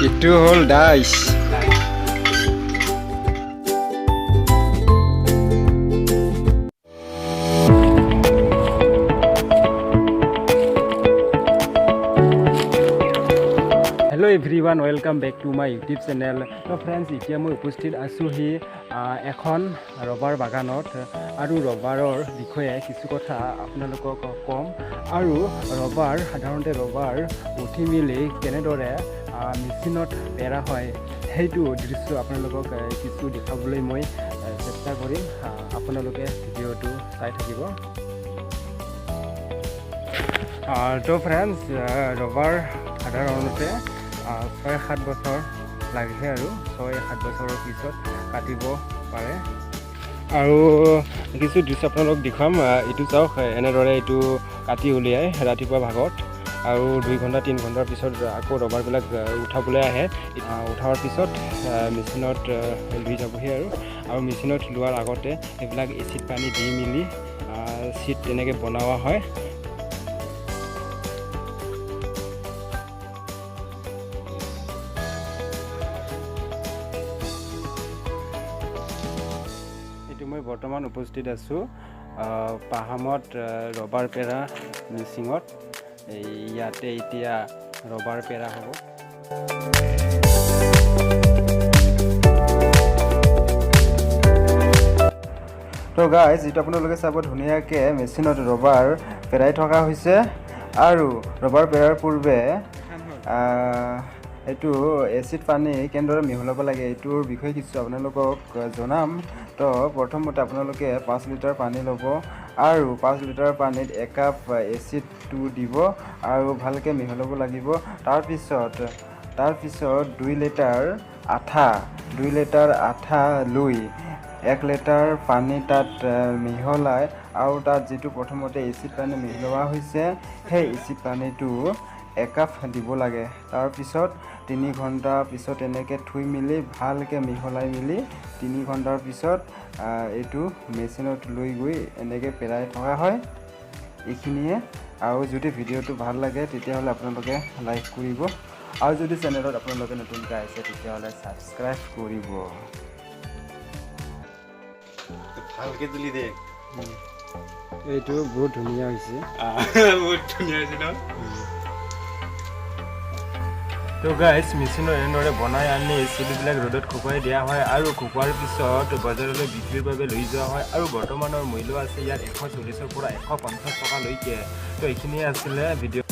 এইটো হ'ল dice. Hello everyone, welcome back to my YouTube channel. তো ফ্ৰেণ্ডছ, এতিয়া মই উপস্থিত আছোঁহি এখন ৰবাৰ বাগানত আৰু ৰবাৰৰ বিষয়ে কিছু কথা আপোনালোকক ক'ম আৰু ৰবাৰ সাধাৰণতে ৰবাৰ উঠি মেলি কেনেদৰে মেচিনত পেৰা হয়, সেইটো দৃশ্য আপোনালোকক কিছু দেখাবলৈ মই চেষ্টা কৰিম। আপোনালোকে ভিডিঅ'টো চাই থাকিব। তো ফ্ৰেণ্ডছ, ৰবাৰ সাধাৰণতে 6-7 বছৰ লাগে আৰু 6-7 বছৰৰ পিছত কাটিব পাৰে। আৰু কিছু দৃশ্য আপোনালোকক দেখুৱাম। এইটো চাওক, এনেদৰে এইটো কাটি উলিয়াই ৰাতিপুৱা ভাগত আৰু 2 ঘণ্টা 3 ঘণ্টাৰ পিছত আকৌ ৰবাৰবিলাক উঠাবলৈ আহে। উঠাৰ পিছত মেচিনত লৈ যাবহি আৰু আৰু মেচিনত লোৱাৰ আগতে সেইবিলাক এচিড পানী দি মেলি চিট তেনেকৈ বনোৱা হয়। এইটো মই বৰ্তমান উপস্থিত আছোঁ পাহামত ৰবাৰ পেৰা মিচিঙত। এই ইয়াতে এতিয়া ৰবাৰ পেৰা হ'ব। তো গাইজ, যিটো আপোনালোকে চাব, ধুনীয়াকৈ মেচিনত ৰবাৰ পেৰাই থকা হৈছে আৰু ৰবাৰ পেৰাৰ পূৰ্বে এইটো এচিড পানী কেনেদৰে মিহলাব লাগে, এইটোৰ বিষয়ে কিছু আপোনালোকক জনাম। তো প্ৰথমতে আপোনালোকে 5 লিটাৰ পানী ল'ব আৰু 5 লিটাৰ পানীত একাপ এচিডটো দিব আৰু ভালকৈ মিহলাব লাগিব। তাৰপিছত 2 লিটাৰ আঠা, 2 লিটাৰ আঠা লৈ 1 লিটাৰ পানী তাত মিহলাই আৰু তাত যিটো প্ৰথমতে এচিড পানী মিহলোৱা হৈছে, সেই এচিড পানীটো একাপ দিব লাগে। তাৰপিছত 3 ঘণ্টাৰ পিছত এনেকৈ থৈ মেলি ভালকৈ মিহলাই মেলি 3 ঘণ্টাৰ পিছত এইটো মেচিনত লৈ গৈ এনেকৈ পেৰাই থকা হয়। এইখিনিয়ে। আৰু যদি ভিডিঅ'টো ভাল লাগে, তেতিয়াহ'লে আপোনালোকে লাইক কৰিব আৰু যদি চেনেলত আপোনালোকে নতুনকৈ আহিছে, তেতিয়াহ'লে ছাবস্ক্ৰাইব কৰিব। ভালকে তুলি দে। এইটো বহুত ধুনীয়া হৈছে। বহুত ধুনীয়া হৈছে ন? তো গাইজ, মেচিনত এনেদৰে বনাই আনি চিটবিলাক ৰ'দত শুকুৱাই দিয়া হয় আৰু শুকোৱাৰ পিছত বজাৰলৈ বিক্ৰীৰ বাবে লৈ যোৱা হয়। আৰু বৰ্তমানৰ মূল্য আছে ইয়াত 140ৰ পৰা 150 টকালৈকে। তো এইখিনিয়ে আছিলে ভিডিঅ'।